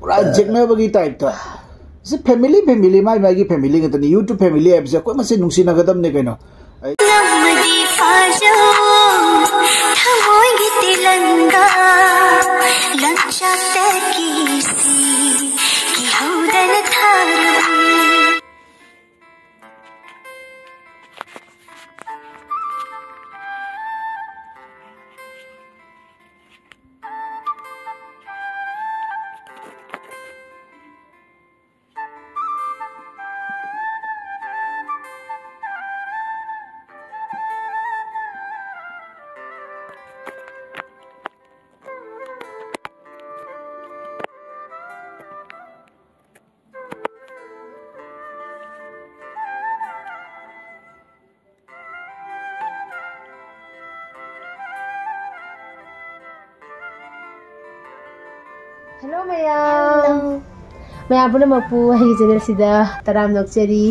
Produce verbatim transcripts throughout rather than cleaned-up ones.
ꯄꯨꯔꯥ ꯖꯦꯛꯅꯕꯒꯤ ꯇꯥꯏꯞꯇ꯫ ꯁꯤ ꯐꯦꯃꯤꯂꯤ, ꯐꯦꯃꯤꯂꯤ, ꯃꯥꯏ ꯃꯥꯏꯒꯤ ꯐꯦꯃꯤꯂꯤ ꯉꯥꯛꯇꯅꯤ꯫ ꯌꯨꯇ꯭ꯌꯨꯕ ꯐꯦꯃꯤꯂꯤ ꯍꯥꯏꯕꯁꯦ ꯑꯩꯈꯣꯏ ꯃꯁꯦꯟ ꯅꯨꯡꯁꯤꯅꯒꯗꯕꯅꯦ ꯀꯩꯅꯣ꯫ ꯅꯝꯃꯗꯤ ꯐꯥꯖꯧ, ꯊꯃꯣꯏꯒꯤ ꯇꯦꯂꯪꯒꯥ, ꯂꯝꯆꯠꯇꯒꯤ ꯁꯤ ꯀꯤꯍꯧꯗꯅ ꯊꯥꯔꯝꯃꯤ꯫ Hello ꯃꯌꯥꯝ꯫ Hello. ꯃꯌꯥꯝ ꯄꯨꯝꯅꯃꯛꯄꯨ ꯑꯩꯒꯤ ꯆꯦꯅꯦꯜꯁꯤꯗ ꯇꯔꯥꯝꯅ ꯑꯣꯛꯆꯔꯤ꯫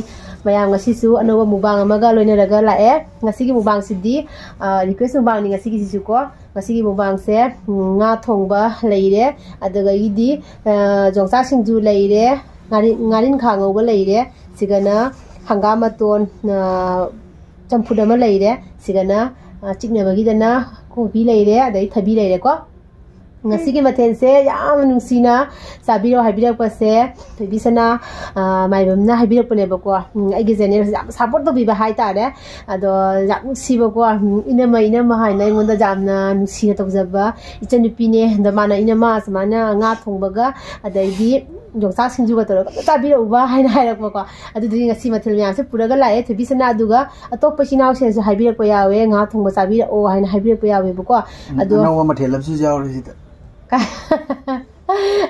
ꯃꯌꯥꯝ ꯉꯁꯤꯁꯨ ꯑꯅꯧꯕ ꯃꯨꯛꯕꯥꯡ ꯑꯃꯒ ꯂꯣꯏꯅꯔꯒ ꯂꯥꯛꯑꯦ꯫ ꯉꯁꯤꯒꯤ ꯃꯨꯛꯕꯥꯡꯁꯤꯗꯤ, ꯑ, ꯔꯤꯀ꯭ꯋꯦꯁ ꯃꯨꯛꯕꯥꯡꯅꯤ ꯉꯁꯤꯒꯤꯁꯤꯁꯨꯀꯣ꯫ ꯉꯁꯤꯒꯤ ꯃꯨꯛꯕꯥꯡꯁꯦ, ꯎꯝ, ꯉꯥ ꯊꯣꯡꯕ ꯂꯩꯔꯦ, ꯑꯗꯨꯗꯒꯤꯗꯤ, ꯑ, ꯌꯣꯡꯆꯥꯛ ꯁꯤꯡꯖꯨ ꯂꯩꯔꯦ, ꯉꯥꯔꯤ-, ꯉꯥꯔꯤꯟꯈꯥ ꯉꯧꯕ ꯂꯩꯔꯦ, ꯁꯤꯒꯅ ꯍꯪꯒꯥꯝ ꯃꯇꯣꯟ, ꯑ, ꯆꯝꯐꯨꯠ ꯑꯃ ꯂꯩꯔꯦ, ꯁꯤꯒꯅ, ꯑ, ꯆꯤꯛꯅꯕꯒꯤꯗꯅ ꯀꯣꯕꯤ ꯂꯩꯔꯦ, ꯑꯗꯩ ꯊꯕꯤ ꯂꯩꯔꯦꯀꯣ꯫ ꯉꯁꯤꯒꯤ ꯃꯊꯦꯜꯁꯦ ꯌꯥꯝ ꯅꯨꯡꯁꯤꯅ ꯆꯥꯕꯤꯔꯣ ꯍꯥꯏꯕꯤꯔꯛꯄꯁꯦ ꯊꯣꯏꯕꯤꯁꯅꯥ, ꯑ, ꯃꯥꯏꯕꯝꯅ ꯍꯥꯏꯕꯤꯔꯛꯄꯅꯦꯕꯀꯣ꯫ ꯎꯝ, ꯑꯩꯒꯤ ꯆꯦꯅꯦꯜꯁꯦ ꯌꯥꯝ ꯁꯞꯄꯣꯔꯠ ꯇꯧꯕꯤꯕ ꯍꯥꯏꯇꯥꯔꯦ꯫ ꯑꯗꯣ ꯌꯥꯝ ꯅꯨꯡꯁꯤꯕꯀꯣ꯫ ꯎꯝ, ꯏꯅꯝꯃ, ꯏꯅꯝꯃ ꯍꯥꯏꯅ ꯑꯩꯉꯣꯟꯗ ꯌꯥꯝꯅ ꯅꯨꯡꯁꯤꯅ ꯇꯧꯖꯕ ꯏꯆꯟꯅꯨꯄꯤꯅꯦ꯫ ꯑꯗꯣ ꯃꯥꯅ, "ꯏꯅꯝꯃ, ꯁꯨꯃꯥꯏꯅ ꯉꯥ ꯊꯣꯡꯕꯒ ꯑꯗꯩꯗꯤ ꯌꯣꯡꯆꯥꯛ ꯁꯤꯡꯖꯨꯒ ꯇꯧꯔꯒ ꯑꯝꯇ ꯆꯥꯕꯤꯔꯛꯎꯕ" ꯍꯥꯏꯅ ꯍꯥꯏꯔꯛꯄꯀꯣ꯫ ꯑꯗꯨꯗꯨꯒꯤ ꯉꯁꯤ ꯃꯊꯦꯜ ꯃꯌꯥꯝꯁꯦ ꯄꯨꯔꯒ ꯂꯥꯛꯑꯦ ꯊꯣꯏꯕꯤꯁꯅꯥ꯫ ꯑꯗꯨꯒ ꯑꯇꯣꯞꯄ ꯏꯆꯤꯟ ꯏꯅꯥꯎꯁꯤꯡꯅꯁꯨ ꯍꯥꯏꯕꯤꯔꯛꯄ ꯌꯥꯎꯋꯦ, "ꯉꯥ ꯊꯣꯡꯕ ꯆꯥꯕꯤꯔꯛꯑꯣ" ꯍꯥꯏꯅ ꯍꯥꯏꯕꯤꯔꯛꯄ ꯌꯥꯎꯋꯦꯕꯀꯣ꯫ ꯎꯝ, ꯑꯗꯣ ꯑꯅꯧꯕ ꯃꯊꯦꯜ ꯑꯃꯁꯨ ꯌꯥꯎꯔꯦ ꯁꯤꯗ꯫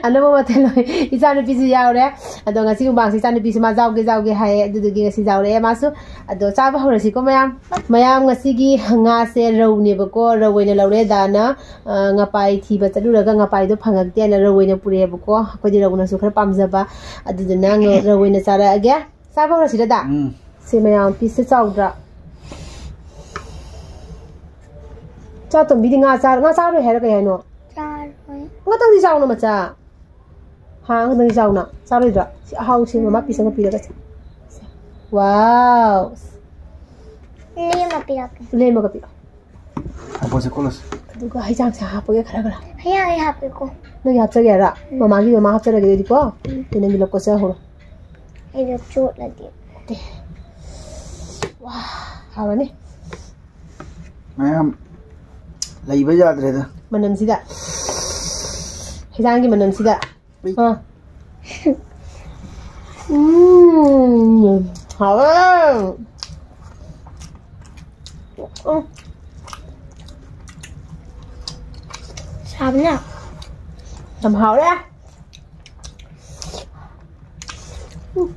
ꯑꯅꯧꯕ ꯃꯊꯦꯜ ꯑꯣꯏ-, ꯏꯆꯥꯅꯨꯄꯤꯁꯨ ꯌꯥꯎꯔꯦ꯫ ꯑꯗꯣ ꯉꯁꯤ ꯃꯨꯛꯕꯥꯡꯁꯦ ꯏꯆꯥꯅꯨꯄꯤꯁꯨ ꯃꯥ ꯌꯥꯎꯒꯦ, ꯌꯥꯎꯒꯦ ꯍꯥꯏꯌꯦ꯫ ꯑꯗꯨꯗꯨꯒꯤ ꯉꯁꯤ ꯌꯥꯎꯔꯛꯑꯦ ꯃꯥꯁꯨ꯫ ꯑꯗꯣ ꯆꯥꯕ ꯍꯧꯔꯁꯤꯀꯣ ꯃꯌꯥꯝ꯫ ꯃꯌꯥꯝ, ꯉꯁꯤꯒꯤ ꯉꯥꯁꯦ ꯔꯧꯅꯦꯕꯀꯣ꯫ ꯔꯧ ꯑꯣꯏꯅ ꯂꯧꯔꯦ꯫ ꯗꯥꯅ, ꯑ, ꯉꯄꯥꯏ ꯊꯤꯕ ꯆꯠꯂꯨꯔꯒ ꯉꯄꯥꯏꯗꯣ ꯐꯪꯉꯛꯇꯦꯅ ꯔꯧ ꯑꯣꯏꯅ ꯄꯨꯔꯛꯑꯦꯕꯀꯣ꯫ ꯑꯩꯈꯣꯏꯗꯤ ꯔꯧꯅꯁꯨ ꯈꯔ ꯄꯥꯝꯖꯕ꯫ ꯑꯗꯨꯗꯨꯅ ꯉ-, ꯔꯧ ꯑꯣꯏꯅ ꯆꯥꯔꯛꯑꯒꯦ꯫ ꯆꯥꯕ ꯍꯧꯔꯁꯤꯔ, ꯗꯥ? ꯎꯝ꯫ ꯁꯦ ꯃꯌꯥꯝ, ꯄꯤꯁꯁꯦ ꯆꯥꯎꯗ꯭ꯔꯥ? ꯆꯥ ꯇꯣꯝꯕꯤꯗꯤ ꯉꯥ ꯆꯥꯔ-, ꯉꯥ ꯆꯥꯔꯣꯏ ꯍꯥꯏꯔꯣ ꯀꯩ ꯍꯥꯏꯅꯣ? ꯆꯥꯔꯣꯏ꯫ ꯉꯥꯛꯇꯪꯗꯤ ꯆꯥꯎꯅ ꯃꯆꯥ꯫ ꯍꯥꯡ ꯅꯪ ꯆꯥꯎꯅ ꯆꯥꯔꯣꯏꯗ꯭ꯔꯣ? ꯁꯤ ꯑꯍꯥꯎ ꯁꯦꯝꯕ ꯑꯃ ꯄꯤꯁ ꯑꯃ ꯄꯤꯔꯒ ꯆꯥ꯫ ꯋꯥꯎ! ꯂꯦꯝꯃ ꯄꯤꯔꯛꯀꯦ꯫ ꯂꯦꯝꯃꯒ ꯄꯤꯔꯛꯑꯣ꯫ ꯍꯥꯞꯄꯣꯁꯦ, ꯈꯣꯠꯂꯣꯁꯦ꯫ ꯑꯗꯨꯒ ꯍꯩꯖꯥꯡꯁꯦ ꯍꯥꯞꯄꯒꯦ ꯈꯔ ꯈꯔ꯫ ꯍꯩꯖꯥꯡ ꯑꯩ ꯍꯥꯞꯀꯦꯀꯣ꯫ ꯅꯪꯒꯤ ꯍꯥꯞꯆꯒꯦ ꯍꯥꯏꯔꯣ? ꯎꯝ꯫ ꯃꯃꯥꯒꯤ ꯃꯃꯥ ꯍꯥꯞꯆꯔꯒꯦ ꯑꯗꯨꯗꯤꯀꯣ꯫ ꯎꯝ꯫ ꯑꯗꯨ ꯅꯪꯒꯤ ꯂꯣꯛ ꯀꯣꯠꯆꯍꯧꯔꯣ꯫ ꯑꯩꯗꯣ ꯆꯣꯠꯂꯗꯤ꯫ ꯅꯠꯇꯦ꯫ ꯋꯥ, ꯍꯥꯎꯔꯅꯤ꯫ ꯃꯌꯥꯝ ꯂꯩꯕ ꯌꯥꯗ꯭ꯔꯦꯗ꯫ ꯃꯅꯝꯁꯤꯗ꯫ ꯍꯩꯖꯥꯡꯒꯤ ꯃꯅꯝꯁꯤꯗ꯫ ꯎꯏ꯫ ꯑꯥ꯫ ꯎꯝ, ꯍꯥꯎꯋꯦ꯫ ꯎꯝ꯫ ꯁꯥꯕꯅ꯫ ꯌꯥꯝ ꯍꯥꯎꯔꯦ꯫ ꯎꯝ꯫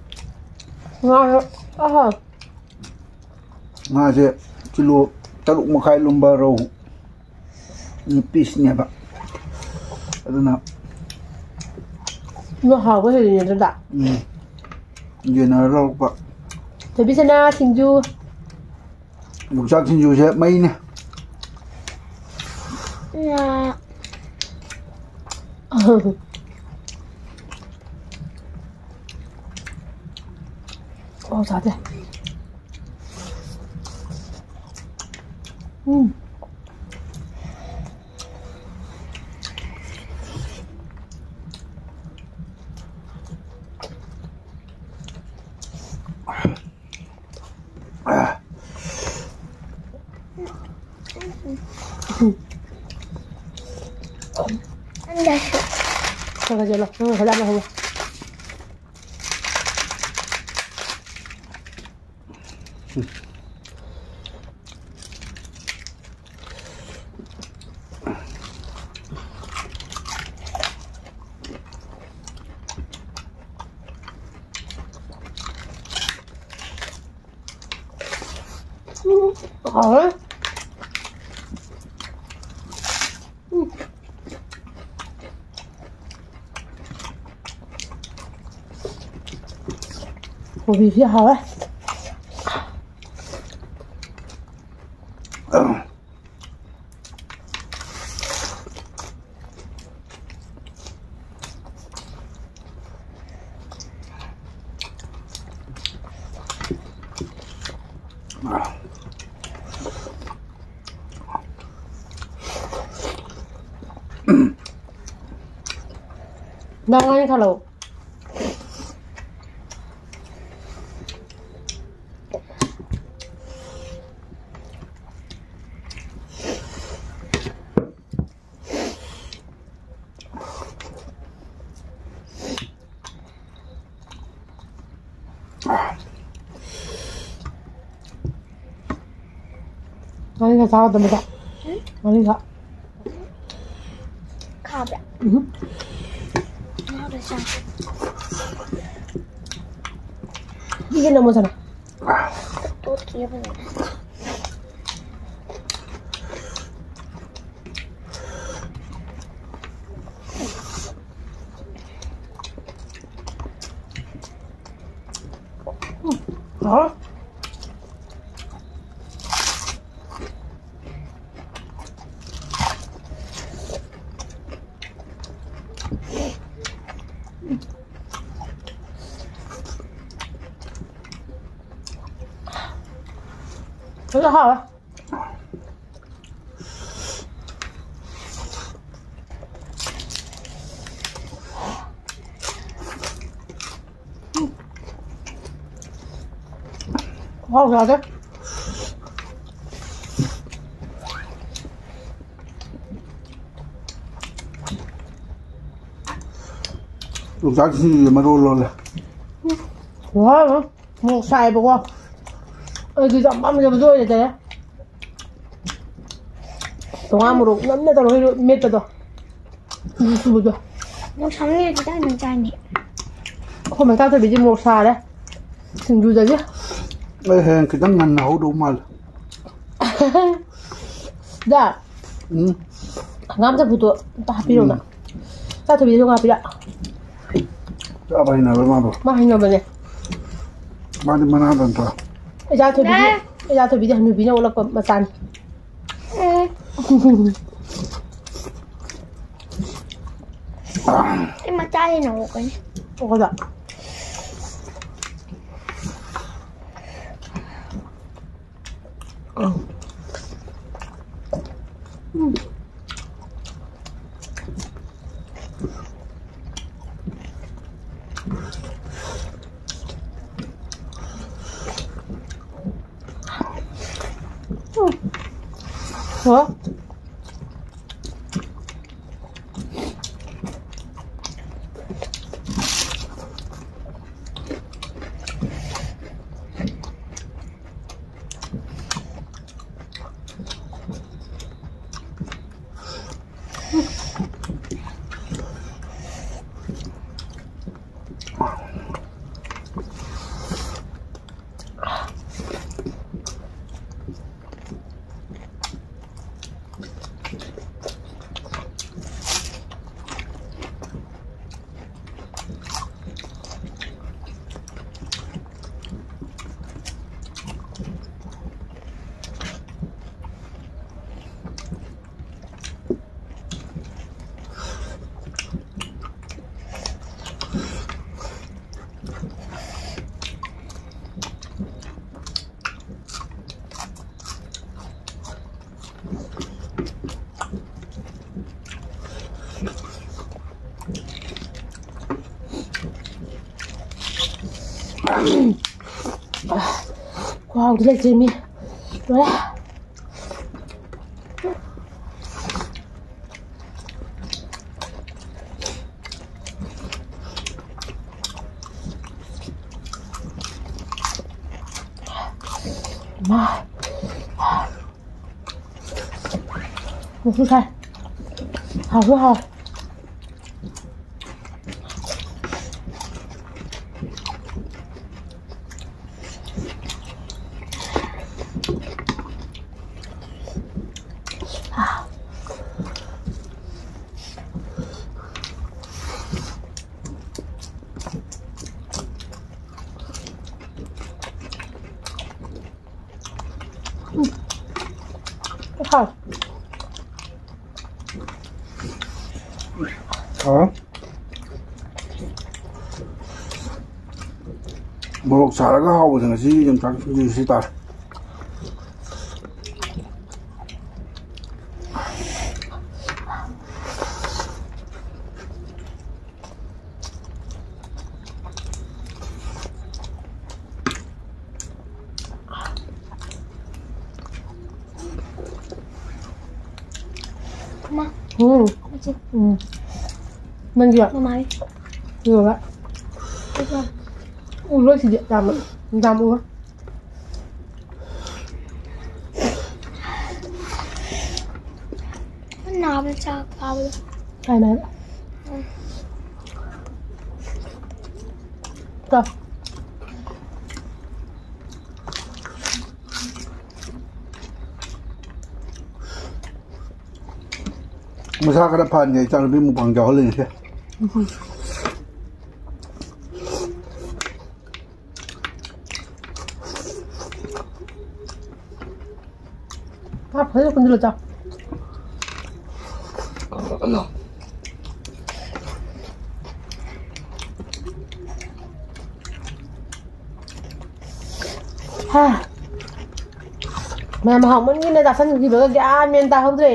ꯉꯥꯁꯨ ꯑꯍꯥꯎ꯫ ꯉꯥꯁꯦ ꯀꯤꯂꯣ ꯇꯔꯨꯛ ꯃꯈꯥꯏ ꯂꯨꯝꯕ ꯔꯧ ꯄꯤꯁꯅꯦꯕ꯫ ꯑꯗꯨꯅ ꯑꯗꯨ ꯍꯥꯎꯕ ꯍꯦꯜꯂꯤꯅꯦ ꯑꯗꯨꯗ꯫ ꯎꯝ꯫ ꯌꯦꯟꯅꯔ ꯂꯧꯔꯛꯄ꯫ ꯊꯣꯏꯕꯤꯁꯅꯥ ꯁꯤꯡꯖꯨ꯫ ꯌꯣꯡꯆꯥꯛ ꯁꯤꯡꯖꯨꯁꯦ ꯃꯩꯅꯦ꯫ ꯉꯥ꯫ ꯑꯣ, ꯆꯥꯗꯦ꯫ ꯎꯝ꯫ ꯈꯔ ꯈꯔ ꯆꯦꯜꯂꯣ꯫ ꯅꯪ ꯈꯔ ꯆꯥꯕ ꯍꯧꯔꯣ꯫ ꯎꯝ, ꯍꯥꯎꯋꯦ꯫ ꯎꯝ꯫ ꯀꯣꯕꯤꯁꯤ ꯍꯥꯎꯋꯦ꯫ ꯅꯪ ꯉꯥꯔꯤ ꯈꯜꯂꯛꯑꯣ꯫ ꯉꯥꯔꯤꯒ ꯆꯥꯒꯗꯕꯗ꯫ ꯉꯥꯔꯤꯒ꯫ ꯈꯥꯕ꯭ꯔꯥ? ꯎꯝ꯫ ꯉꯥꯗꯣ ꯆꯥ꯫ ꯁꯤꯁꯦ ꯅꯝꯃꯣ ꯁꯅꯥ꯫ ꯇꯣꯠꯈꯤꯒꯦ ꯐꯖꯅ꯫ ꯍꯥꯎ꯫ ꯐꯖꯅ ꯍꯥꯎꯋꯦ꯫ ꯈꯨꯍꯥꯎ ꯆꯥꯗꯦ꯫ ꯌꯣꯡꯆꯥꯛ ꯁꯤꯡꯖꯨꯁꯦ ꯃꯔꯣꯜ ꯂꯣꯜꯂꯦ꯫ ꯈꯨꯍꯥꯎ ꯑꯃ꯫ ꯃꯣꯔꯣꯛ ꯁꯥꯏꯕꯀꯣ꯫ ꯑꯩꯗꯤ ꯌꯥꯝ ꯄꯥꯝꯖꯕꯗꯣ ꯑꯣꯏꯔꯦ ꯇꯔꯦ꯫ ꯇꯣꯉꯥꯟ ꯃꯣꯔꯣꯛ ꯅꯝꯅ ꯇꯧꯔꯒ ꯃꯦꯠꯄꯗꯣ꯫ ꯁꯤꯡꯖꯨ ꯁꯨꯕꯗꯣ꯫ ꯃꯣꯔꯣꯛ ꯁꯥꯃꯟ ꯈꯤꯇꯪ ꯈꯤꯇꯪ ꯆꯥꯅꯤ꯫ ꯑꯩꯈꯣꯏ ꯃꯆꯥ ꯊꯣꯏꯕꯤꯗꯤ ꯃꯣꯔꯣꯛ ꯁꯥꯔꯦ꯫ ꯁꯤꯡꯖꯨꯗꯒꯤ꯫ ꯑꯩ ꯍꯌꯦꯡ ꯈꯤꯇꯪ ꯉꯟꯅ ꯍꯧꯗꯧ ꯃꯥꯜꯂꯦ꯫ ꯗꯥ꯫ ꯎꯝ꯫ ꯍꯪꯒꯥꯝ ꯆꯝꯐꯨꯠꯇꯣ ꯑꯝꯇ ꯍꯥꯞꯄꯤꯔꯣꯅ꯫ ꯎꯝ꯫ ꯆꯥ ꯊꯣꯏꯕꯤꯗꯁꯨ ꯉꯥꯛꯄꯤꯔꯛ꯫ ꯆꯥꯕ ꯍꯩꯅꯕ꯭ꯔꯥ ꯃꯥꯕꯣ? ꯃꯥ ꯍꯩꯅꯕꯅꯦ꯫ ꯃꯥꯗꯤ ꯃꯅꯥꯗ ꯅꯠꯇ꯭ꯔꯣ? ꯏꯆꯥ ꯊꯣꯏꯕꯤꯗꯤ, ꯏꯆꯥ ꯊꯣꯏꯕꯤꯗꯤ ꯍꯅꯨꯕꯤꯅ ꯑꯣꯜꯂꯛꯄ ꯃꯆꯥꯅꯤ꯫ ꯎꯝ꯫ ꯑꯩ ꯃꯆꯥ ꯍꯦꯟꯅ ꯑꯣꯛꯀꯅꯤ꯫ ꯑꯣꯛꯀꯗ꯫ ꯎꯝ꯫ ꯍꯣ꯫ ꯈꯨꯍꯥꯎꯗꯤ ꯂꯩꯇ꯭ꯔꯦ ꯃꯤ꯫ ꯂꯣꯏꯔꯦ꯫ ꯃꯥ꯫ ꯃꯀꯨ ꯁꯥꯏ꯫ ꯍꯥꯎꯁꯨ ꯍꯥꯎ꯫ ꯍꯥꯎ꯫ ꯍꯥꯎ꯫ ꯃꯣꯔꯣꯛ ꯁꯥꯔꯒ ꯍꯥꯎꯕꯁꯦ ꯉꯁꯤ ꯌꯣꯡꯆꯥꯛ ꯁꯤꯡꯖꯨ ꯁꯤ ꯇꯥꯔꯦ꯫ ꯎꯝ꯫ ꯎꯝ꯫ ꯅꯪꯒꯤꯔꯣ? ꯃꯃꯥꯒꯤ꯫ ꯂꯣꯏꯔꯦ꯫ ꯎ ꯂꯣꯏ ꯁꯤꯗꯤ ꯌꯥꯝ, ꯌꯥꯝ ꯎ꯫ ꯅꯥꯕꯅ ꯆꯥꯛ ꯀꯥꯕꯗꯣ꯫ ꯀꯥꯏ ꯅꯥꯏꯕ? ꯎꯝ꯫ ꯀꯥ꯫ ꯃꯁꯥ ꯈꯔ ꯐꯍꯟꯒꯦ ꯏꯆꯥꯅꯨꯄꯤ ꯃꯨꯛꯕꯥꯡ ꯌꯥꯎꯍꯜꯂꯤꯅꯦ ꯁꯦ꯫ ꯐꯖꯅ ꯀꯨꯟꯁꯤꯜꯂꯣ ꯆꯥꯎ꯫ ꯍꯥ꯫ ꯃꯌꯥꯝ ꯍꯥꯎꯃꯟꯒꯤꯅ ꯆꯥꯁꯟꯈꯤꯕꯒ ꯒ꯭ꯌꯥꯟ ꯃꯦꯟ ꯇꯥꯍꯧꯗ꯭ꯔꯦ꯫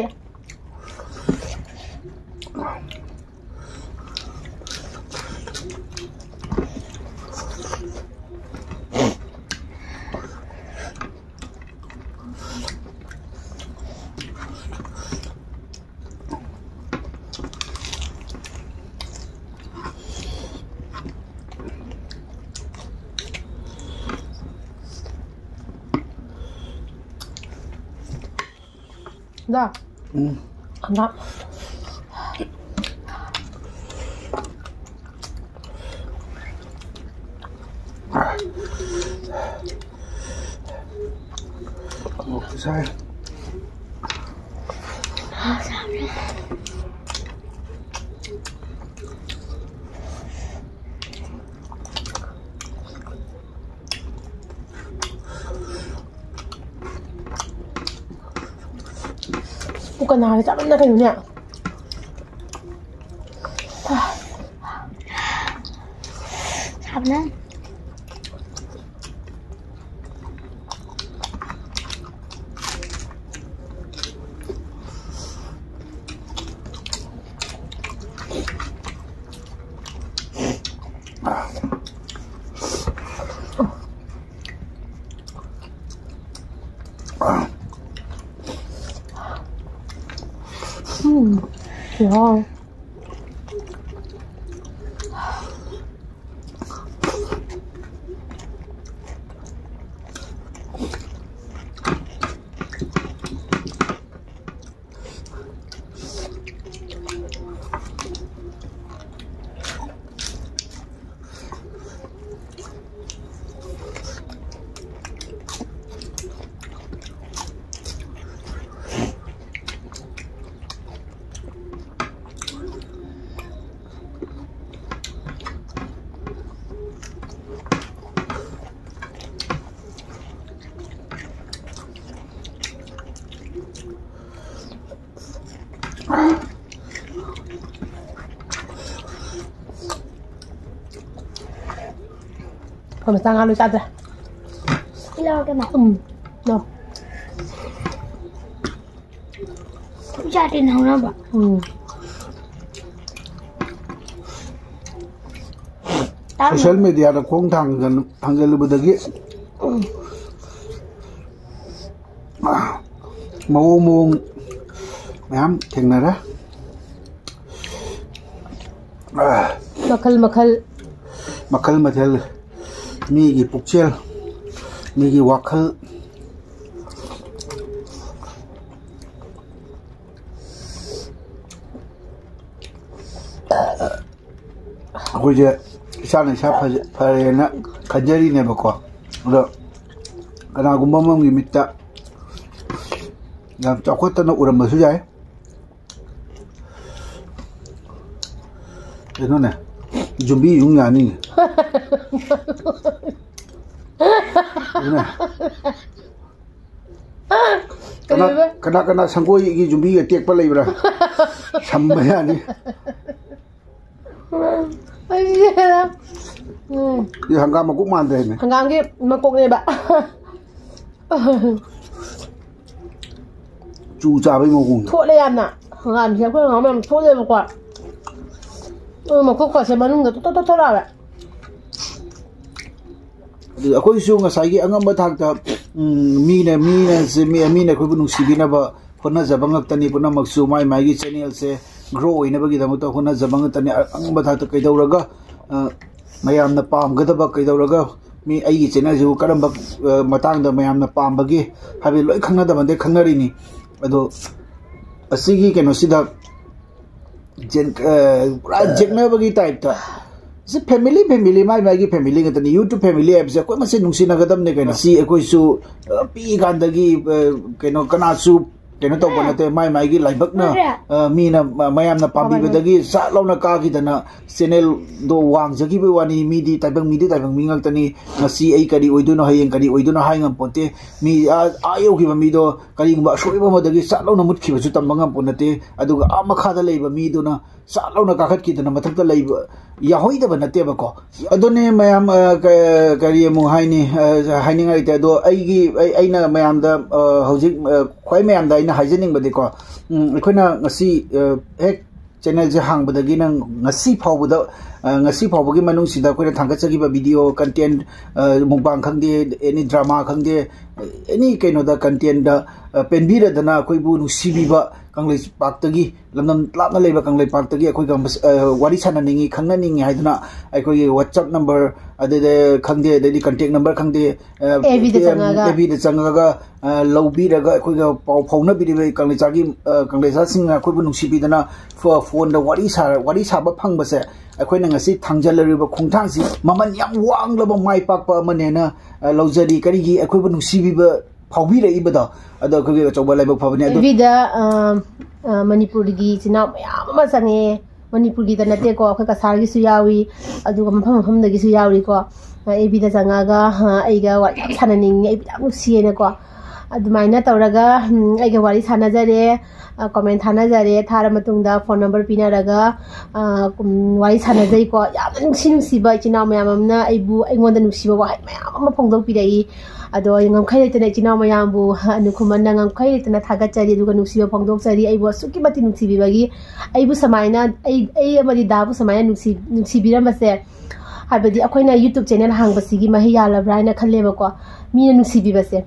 ꯗꯥ꯫ ꯎꯝ꯫ ꯍꯪꯒꯥꯝ꯫ ꯁꯥꯏ꯫ ꯄꯨꯛꯀ ꯅꯥꯔꯦ ꯆꯥꯃꯟꯗ ꯀꯩꯅꯣꯅꯦ꯫ ꯁꯥꯕꯅ꯫ ꯎꯝ꯫ ꯍꯥꯎ꯫ ꯑꯩꯈꯣꯏ ꯃꯆꯥ ꯉꯥ ꯂꯣꯏ ꯆꯥꯗ꯭ꯔꯦ꯫ ꯁꯤ ꯂꯧꯔꯒꯦ, ꯃꯥ꯫ ꯎꯝ, ꯂꯧ꯫ ꯏꯆꯥ ꯇꯤꯟ ꯍꯧꯅꯕ꯫ ꯎꯝ꯫ ꯁꯣꯁꯤꯌꯦꯜ ꯃꯦꯗꯤꯌꯥꯗ ꯈꯣꯡ ꯊꯥꯡꯖꯜ-, ꯊꯥꯡꯖꯜꯂꯨꯕꯗꯒꯤ ꯎꯝ꯫ ꯃꯑꯣꯡ ꯃꯑꯣꯡ ꯃꯌꯥꯝ ꯊꯦꯡꯅꯔꯦ꯫ ꯃꯈꯜ ꯃꯈꯜ꯫ ꯃꯈꯜ ꯃꯊꯦꯜ꯫ ꯃꯤꯒꯤ ꯄꯨꯛꯆꯦꯜ, ꯃꯤꯒꯤ ꯋꯥꯈꯜ꯫ ꯑꯩꯈꯣꯏꯁꯦ ꯏꯁꯥꯅ ꯏꯁꯥ ꯐꯖ-, ꯐꯔꯦꯅ ꯈꯟꯖꯔꯤꯅꯦꯕꯀꯣ꯫ ꯑꯗꯣ ꯀꯅꯥꯒꯨꯝꯕ ꯑꯃꯒꯤ ꯃꯤꯠꯇ ꯌꯥꯝ ꯆꯥꯎꯈꯠꯇꯅ ꯎꯔꯝꯕꯁꯨ ꯌꯥꯏ꯫ ꯀꯩꯅꯣꯅꯦ, ꯌꯨꯝꯕꯤ ꯌꯨꯡ ꯌꯥꯅꯤꯅꯦ꯫ ꯑꯗꯨꯅ ꯀꯅꯥ, ꯀꯔꯤꯕ? ꯀꯅꯥ ꯀꯅꯥ ꯁꯪꯒꯣꯏꯒꯤ ꯌꯨꯝꯕꯤ ꯑꯇꯦꯛꯄ ꯂꯩꯕ꯭ꯔꯥ? ꯁꯝꯕ ꯌꯥꯅꯤ꯫ ꯑꯩꯁꯦ, ꯎꯝ꯫ ꯁꯤ ꯍꯪꯒꯥꯝ ꯃꯀꯣꯛ ꯃꯥꯟꯗ꯭ꯔꯦꯅꯦ꯫ ꯍꯪꯒꯥꯝꯒꯤ ꯃꯀꯣꯛꯅꯦꯕ꯫ ꯆꯨ ꯆꯥꯕꯩ ꯃꯑꯣꯡꯗ꯫ ꯊꯣꯠꯂꯦ ꯌꯥꯝꯅ꯫ ꯍꯪꯒꯥꯝꯁꯦ ꯑꯩꯈꯣꯏ ꯍꯪꯒꯥꯝ ꯌꯥꯝ ꯊꯣꯠꯂꯦꯕꯀꯣ꯫ ꯑꯗꯨ ꯃꯀꯣꯛꯀꯁꯦ ꯃꯅꯨꯡꯗ ꯇꯣꯠ ꯇꯣꯠ ꯇꯣꯠ ꯇꯣꯠ ꯂꯥꯎꯋꯦ꯫ ꯑꯗꯨ ꯑꯩꯈꯣꯏꯁꯨ ꯉꯁꯥꯏꯒꯤ ꯑꯉꯝꯕ ꯊꯥꯛꯇ, ꯎꯝ, ꯃꯤꯅ, ꯃꯤꯅ, ꯃꯤ-, ꯃꯤꯅ ꯑꯩꯈꯣꯏꯕꯨ ꯅꯨꯡꯁꯤꯕꯤꯅꯕ ꯍꯣꯠꯅꯖꯕ ꯉꯥꯛꯇꯅꯤ ꯄꯨꯝꯅꯃꯛꯁꯨ꯫ ꯃꯥꯏ ꯃꯥꯏꯒꯤ ꯆꯦꯅꯦꯜꯁꯦ ꯒ꯭ꯔꯣ ꯑꯣꯏꯅꯕꯒꯤꯗꯃꯛꯇ ꯍꯣꯠꯅꯖꯕ ꯉꯥꯛꯇꯅꯤ꯫ ꯑꯉꯝꯕ ꯊꯥꯛꯇ ꯀꯩꯗꯧꯔꯒ ꯃꯌꯥꯝꯅ ꯄꯥꯝꯒꯗꯕ, ꯀꯩꯗꯧꯔꯒ ꯃꯤ ꯑꯩꯒꯤ ꯆꯦꯅꯦꯜꯁꯤꯕꯨ ꯀꯔꯝꯕ ꯃꯇꯥꯡꯗ ꯃꯌꯥꯝꯅ ꯄꯥꯝꯕꯒꯦ ꯍꯥꯏꯕꯗꯤ ꯂꯣꯏ ꯈꯪꯅꯗꯕ ꯅꯠꯇꯦ, ꯈꯪꯅꯔꯤꯅꯤ꯫ ꯑꯗꯣ ꯑꯁꯤꯒꯤ ꯀꯩꯅꯣꯁꯤꯗ ꯄꯨꯔꯥ ꯌꯦꯛꯅꯕꯒꯤ ꯇꯥꯏꯞꯇ ꯁꯤ ꯐꯦꯃꯤꯂꯤ ꯐꯦꯃꯤꯂꯤ ꯃꯥꯏ ꯃꯥꯏꯒꯤ ꯐꯦꯃꯤꯂꯤ ꯉꯥꯛꯇꯅꯤ꯫ ꯌꯨꯇ꯭ꯌꯨꯕ ꯐꯦꯃꯤꯂꯤ ꯍꯥꯏꯕꯁꯦ ꯑꯩꯈꯣꯏ ꯃꯁꯦꯟ ꯅꯨꯡꯁꯤꯅꯒꯗꯕꯅꯤ ꯀꯩꯅꯣ꯫ ꯁꯤ ꯑꯩꯈꯣꯏꯁꯨ ꯄꯤꯛꯏꯀꯥꯟꯗꯒꯤ ꯀꯩꯅꯣ ꯀꯅꯥꯁꯨ ꯀꯩꯅꯣ ꯇꯧꯕ ꯅꯠꯇꯦ꯫ ꯃꯥꯏ ꯃꯥꯏꯒꯤ ꯂꯥꯏꯕꯛꯅ ꯃꯤꯅ ꯃꯌꯥꯝꯅ ꯄꯥꯝꯕꯤꯕꯗꯒꯤ ꯆꯥꯛ ꯂꯥꯎꯅ ꯀꯥꯈꯤꯗꯅ ꯆꯦꯅꯦꯜꯗꯣ ꯋꯥꯡꯖꯈꯤꯕꯒꯤ ꯋꯥꯅꯤ꯫ ꯃꯤꯗꯤ ꯇꯥꯏꯕꯪ ꯃꯤꯗꯤ ꯇꯥꯏꯕꯪ ꯃꯤ ꯉꯥꯛꯇꯅꯤ꯫ ꯉꯁꯤ ꯑꯩ ꯀꯔꯤ ꯑꯣꯏꯗꯣꯏꯅꯣ, ꯍꯌꯦꯡ ꯀꯔꯤ ꯑꯣꯏꯗꯣꯏꯅꯣ ꯍꯥꯏ ꯉꯝꯄꯣꯟꯇꯦ꯫ ꯃꯤ ꯑꯥ ꯑꯥ ꯌꯧꯈꯤꯕ ꯃꯤꯗꯣ ꯀꯔꯤꯒꯨꯝꯕ ꯑꯁꯣꯏꯕ ꯑꯃꯗꯒꯤ ꯆꯥꯛ ꯂꯥꯎꯅ ꯃꯨꯠꯈꯤꯕꯁꯨ ꯇꯝꯕ ꯉꯝꯄꯣ ꯅꯠꯇꯦ꯫ ꯑꯗꯨꯒ ꯑꯥ ꯃꯈꯥꯗ ꯂꯩꯕ ꯃꯤꯗꯨꯅ ꯆꯥꯛ ꯂꯥꯎꯅ ꯀꯥꯈꯠꯈꯤꯗꯅ ꯃꯊꯛꯇ ꯂꯩꯕ ꯌꯥꯍꯣꯏꯗꯕ ꯅꯠꯇꯦꯕꯀꯣ꯫ ꯑꯗꯨꯅꯦ ꯃꯌꯥꯝ ꯀꯔꯤ ꯑꯃꯨꯛ ꯍꯥꯏꯅꯤ? ꯍꯥꯏꯅꯤꯡꯉꯥꯏ ꯂꯩꯇꯦ꯫ ꯑꯗꯣ ꯑꯩꯒꯤ ꯑꯩꯅ ꯃꯌꯥꯝꯗ ꯍꯧꯖꯤꯛ ꯈ꯭ꯋꯥꯏ ꯃꯌꯥꯝꯗ ꯑꯩꯅ ꯍꯥꯏꯖꯅꯤꯡꯕꯗꯤꯀꯣ, ꯑꯩꯈꯣꯏꯅ ꯉꯁꯤ ꯍꯦꯛ ꯆꯦꯅꯦꯜꯁꯦ ꯍꯥꯡꯕꯗꯒꯤ ꯅꯪ ꯉꯁꯤ ꯐꯥꯎꯕꯗ ꯉꯁꯤ ꯐꯥꯎꯕꯒꯤ ꯃꯅꯨꯡꯁꯤꯗ ꯑꯩꯈꯣꯏꯅ ꯊꯥꯡꯒꯠꯆꯈꯤꯕ ꯚꯤꯗꯤꯑꯣ ꯀꯟꯇꯦꯟ, ꯃꯨꯛꯕꯥꯡ ꯈꯪꯗꯦ, ꯑꯦꯅꯤ ꯗ꯭ꯔꯃꯥ ꯈꯪꯗꯦ, ꯑꯦꯅꯤ ꯀꯩꯅꯣꯗ ꯀꯟꯇꯦꯟꯗ ꯄꯦꯟꯕꯤꯔꯗꯅ ꯑꯩꯈꯣꯏꯕꯨ ꯅꯨꯡꯁꯤꯕꯤꯕ ꯀꯪꯂꯩꯄꯥꯛꯇꯒꯤ, ꯂꯝꯗꯝ ꯂꯥꯞꯅ ꯂꯩꯕ ꯀꯪꯂꯩꯄꯥꯛꯇꯒꯤ ꯑꯩꯈꯣꯏꯒ ꯋꯥꯔꯤ ꯁꯥꯟꯅꯅꯤꯡꯉꯤ, ꯈꯪꯅꯅꯤꯡꯉꯤ ꯍꯥꯏꯗꯨꯅ ꯑꯩꯈꯣꯏꯒꯤ WhatsApp ꯅꯝꯕꯔ ꯑꯗꯨꯗ ꯈꯪꯗꯦ, ꯑꯗꯩꯗꯤ ꯀꯟꯇꯦꯛ ꯅꯝꯕꯔ ꯈꯪꯗꯦ, ꯑꯦꯐ ꯕꯤꯗ ꯆꯪꯉꯒ ꯂꯧꯕꯤꯔꯒ ꯑꯩꯈꯣꯏꯒ ꯄꯥꯎ ꯐꯥꯎꯅꯕꯤꯔꯤꯕ ꯀꯪꯂꯩꯆꯥꯒꯤ ꯀꯪꯂꯩꯆꯥꯁꯤꯡꯅ ꯑꯩꯈꯣꯏꯕꯨ ꯅꯨꯡꯁꯤꯕꯤꯗꯅ ꯐꯣꯟꯗ ꯋꯥꯔꯤ ꯋꯥꯔꯤ ꯁꯥꯕ ꯐꯪꯕꯁꯦ ꯑꯩꯈꯣꯏꯅ ꯉꯁꯤ ꯊꯥꯡꯖꯜꯂꯔꯤꯕ ꯈꯣꯡꯊꯥꯡꯁꯤ ꯃꯃꯜ ꯌꯥꯝ ꯋꯥꯡꯂꯕ ꯃꯥꯏ ꯄꯥꯛꯄ ꯑꯃꯅꯦꯅ ꯂꯧꯖꯔꯤ꯫ ꯀꯔꯤꯒꯤ ꯑꯩꯈꯣꯏꯕꯨ ꯅꯨꯡꯁꯤꯕꯤꯕ ꯐꯥꯎꯕꯤꯔꯛꯏꯕꯗꯣ ꯑꯗꯣ ꯑꯩꯈꯣꯏꯒꯤ ꯑꯆꯧꯕ ꯂꯥꯏꯕꯛ ꯐꯕꯅꯤ꯫ ꯑꯗꯨ ꯑꯦꯐ ꯕꯤꯗ ꯃꯅꯤꯄꯨꯔꯒꯤ ꯏꯆꯤꯟ ꯏꯅꯥꯎ ꯃꯌꯥꯝ ꯑꯃ ꯆꯪꯉꯛꯑꯦ꯫ ꯃꯅꯤꯄꯨꯔꯒꯤꯗ ꯅꯠꯇꯦꯀꯣ, ꯑꯩꯈꯣꯏ ꯀꯁꯥꯔꯒꯤꯁꯨ ꯌꯥꯎꯏ, ꯑꯗꯨꯒ ꯃꯐꯝ ꯃꯐꯝꯗꯒꯤꯁꯨ ꯌꯥꯎꯔꯤꯀꯣ꯫ ꯑꯦꯐ ꯕꯤꯗ ꯆꯪꯉꯛꯑꯒ ꯑꯩꯒ ꯋꯥꯔꯤ ꯌꯥꯝ ꯁꯥꯟꯅꯅꯤꯡꯉꯦ, ꯑꯩꯕꯨ ꯌꯥꯝ ꯅꯨꯡꯁꯤꯌꯦꯅꯀꯣ꯫ ꯑꯗꯨꯃꯥꯏꯅ ꯇꯧꯔꯒ ꯑꯩꯒ ꯋꯥꯔꯤ ꯁꯥꯟꯅꯖꯔꯦ꯫ ꯀꯣꯃꯦꯟ ꯊꯥꯅꯖꯔꯦ꯫ ꯊꯥꯔ ꯃꯇꯨꯡꯗ ꯐꯣꯟ ꯅꯝꯕꯔ ꯄꯤꯅꯔꯒ ꯋꯥꯔꯤ ꯁꯥꯟꯅꯖꯩꯀꯣ꯫ ꯌꯥꯝꯅ ꯅꯨꯡꯁꯤ ꯅꯨꯡꯁꯤꯕ ꯏꯆꯤꯟ ꯏꯅꯥꯎ ꯃꯌꯥꯝ ꯑꯃꯅ ꯑꯩꯕꯨ ꯑꯩꯉꯣꯟꯗ ꯅꯨꯡꯁꯤꯕ ꯋꯥꯍꯩ ꯃꯌꯥꯝ ꯑꯃ ꯐꯣꯡꯗꯣꯛꯄꯤꯔꯛꯏ꯫ ꯑꯗꯣ ꯑꯩ ꯉꯝꯈꯩ ꯂꯩꯇꯅ ꯏꯆꯤꯟ ꯏꯅꯥꯎ ꯃꯌꯥꯝꯕꯨ ꯑꯅꯨ ꯈꯨꯃꯟꯅ ꯉꯝꯈꯩ ꯂꯩꯇꯅ ꯊꯥꯒꯠꯆꯔꯤ, ꯑꯗꯨꯒ ꯅꯨꯡꯁꯤꯕ ꯐꯣꯡꯗꯣꯛꯆꯔꯤ꯫ ꯑꯩꯕꯨ ꯑꯁꯨꯛꯀꯤ ꯃꯇꯤꯛ ꯅꯨꯡꯁꯤꯕꯤꯕꯒꯤ, ꯑꯩꯕꯨ ꯁꯨꯃꯥꯏꯅ ꯑꯩ ꯑꯩ ꯑꯃꯗꯤ ꯗꯥꯕꯨ ꯁꯨꯃꯥꯏꯅ ꯅꯨꯡꯁꯤ ꯅꯨꯡꯁꯤꯕꯤꯔꯝꯕꯁꯦ, ꯍꯥꯏꯕꯗꯤ ꯑꯩꯈꯣꯏꯅ ꯌꯨꯇ꯭ꯌꯨꯕ ꯆꯦꯅꯦꯜ ꯍꯥꯡꯕꯁꯤꯒꯤ ꯃꯍꯩ ꯌꯥꯜꯂꯕ꯭ꯔꯥ ꯍꯥꯏꯅ ꯈꯜꯂꯦꯕꯀꯣ꯫ ꯃꯤꯅ ꯅꯨꯡꯁꯤꯕꯤꯕꯁꯦ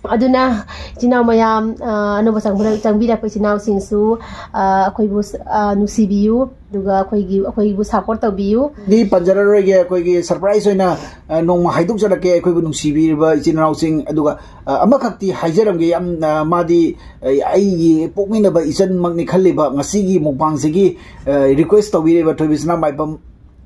ꯑꯗꯨꯅ ꯏꯆꯤꯟ ꯏꯅꯥꯎ ꯃꯌꯥꯝ, ꯑ, ꯑꯅꯧꯕ ꯆꯪꯕ-, ꯆꯪꯕꯤꯔꯛꯄ ꯏꯆꯤꯟ ꯏꯅꯥꯎꯁꯤꯡꯁꯨ, ꯑ, ꯑꯩꯈꯣꯏꯕꯨ, ꯑ, ꯅꯨꯡꯁꯤꯕꯤꯌꯨ, ꯑꯗꯨꯒ ꯑꯩꯈꯣꯏꯒꯤ, ꯑꯩꯈꯣꯏꯕꯨ support ꯇꯧꯕꯤꯌꯨ꯫ ꯗꯤ ꯄꯟꯖꯔꯔꯣꯏꯒꯦ, ꯑꯩꯈꯣꯏꯒꯤ surprise ꯑꯣꯏꯅ, ꯑ, ꯅꯣꯡꯃ ꯍꯥꯏꯗꯣꯛꯆꯔꯛꯀꯦ ꯑꯩꯈꯣꯏꯕꯨ ꯅꯨꯡꯁꯤꯕꯤꯔꯤꯕ ꯏꯆꯤꯟ ꯏꯅꯥꯎꯁꯤꯡ꯫ ꯑꯗꯨꯒ, ꯑ, ꯑꯃꯈꯛꯇꯤ ꯍꯥꯏꯖꯔꯝꯒꯦ, ꯌꯥꯝ, ꯑ, ꯃꯥꯗꯤ, ꯑ, ꯑꯩꯒꯤ ꯄꯣꯛꯃꯤꯟꯅꯕ ꯏꯆꯟꯃꯛꯅꯤ ꯈꯜꯂꯤꯕ ꯉꯁꯤꯒꯤ mukbangꯁꯤꯒꯤ, ꯑ, request ꯇꯧꯕꯤꯔꯤꯕ ꯊꯣꯏꯕꯤꯁꯅꯥ ꯃꯥꯏꯕꯝ꯫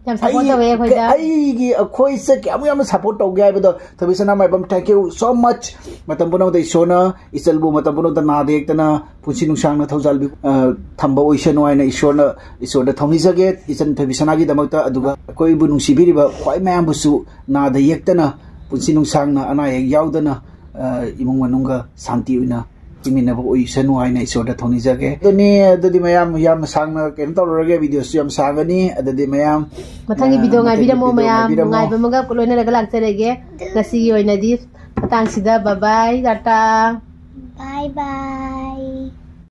ꯌꯥꯝ support ꯑꯩ-, ꯇꯧꯋꯦ ꯑꯩꯈꯣꯏꯗ꯫ ꯑꯩꯒꯤ, ꯑꯩꯈꯣꯏꯁꯦ ꯀꯌꯥꯃꯨꯛ ꯌꯥꯝꯅ support ꯇꯧꯒꯦ ꯍꯥꯏꯕꯗꯣ, ꯊꯣꯏꯕꯤꯁꯅꯥ ꯃꯥꯏꯕꯝ, thank you so much꯫ ꯃꯇꯝ ꯄꯨꯝꯅꯃꯛꯇ ꯏꯁꯣꯔꯅ ꯏꯆꯜꯕꯨ ꯃꯇꯝ ꯄꯨꯝꯅꯃꯛꯇ ꯅꯥꯗ ꯌꯦꯛꯇꯅ ꯄꯨꯟꯁꯤ ꯅꯨꯡꯁꯥꯡꯅ ꯊꯧꯖꯥꯜꯕꯤ-, ꯑ, ꯊꯝꯕ ꯑꯣꯏꯁꯅꯨ ꯍꯥꯏꯅ ꯏꯁꯣꯔꯅ, ꯏꯁꯣꯔꯗ ꯊꯧꯅꯤꯖꯒꯦ, ꯏꯆꯟ ꯊꯣꯏꯕꯤꯁꯅꯥꯒꯤꯗꯃꯛꯇ꯫ ꯑꯗꯨꯒ ꯑꯩꯈꯣꯏꯕꯨ ꯅꯨꯡꯁꯤꯕꯤꯔꯤꯕ ꯈ꯭ꯋꯥꯏ ꯃꯌꯥꯝꯕꯨꯁꯨ ꯅꯥꯗ ꯌꯦꯛꯇꯅ, ꯄꯨꯟꯁꯤ ꯅꯨꯡꯁꯥꯡꯅ, ꯑꯅꯥ ꯑꯌꯦꯛ ꯌꯥꯎꯗꯅ, ꯑ, ꯏꯃꯨꯡ ꯃꯅꯨꯡꯒ ꯁꯥꯟꯇꯤ ꯑꯣꯏꯅ ꯍꯤꯡꯃꯤꯟꯅꯕ ꯑꯣꯏꯁꯅꯨ ꯍꯥꯏꯅ ꯏꯁꯣꯔꯗ ꯊꯧꯅꯤꯖꯒꯦ꯫ ꯑꯗꯨꯅꯤ, ꯑꯗꯨꯗꯤ ꯃꯌꯥꯝ ꯌꯥꯝꯅ ꯁꯥꯡꯅ ꯀꯩꯅꯣ ꯇꯧꯔꯔꯣꯏꯒꯦ, videoꯁꯨ ꯌꯥꯝ ꯁꯥꯡꯒꯅꯤ꯫ ꯑꯗꯨꯗꯤ ꯃꯌꯥꯝ, ꯃꯊꯪꯒꯤ ꯑ, video ꯃꯊꯪꯒꯤ ꯉꯥꯏꯕꯤꯔꯝꯃꯣ video ꯃꯌꯥꯝ, ꯉꯥꯏꯕꯤꯔꯝꯃꯣ꯫ ꯅꯨꯡꯉꯥꯏꯕ ꯑꯃꯒ ꯂꯣꯏꯅꯔꯒ ꯂꯥꯛꯆꯔꯒꯦ꯫ ꯉꯁꯤꯒꯤ ꯑꯣꯏꯅꯗꯤ ꯃꯇꯥꯡꯁꯤꯗ bye bye, Tata. Bye bye꯫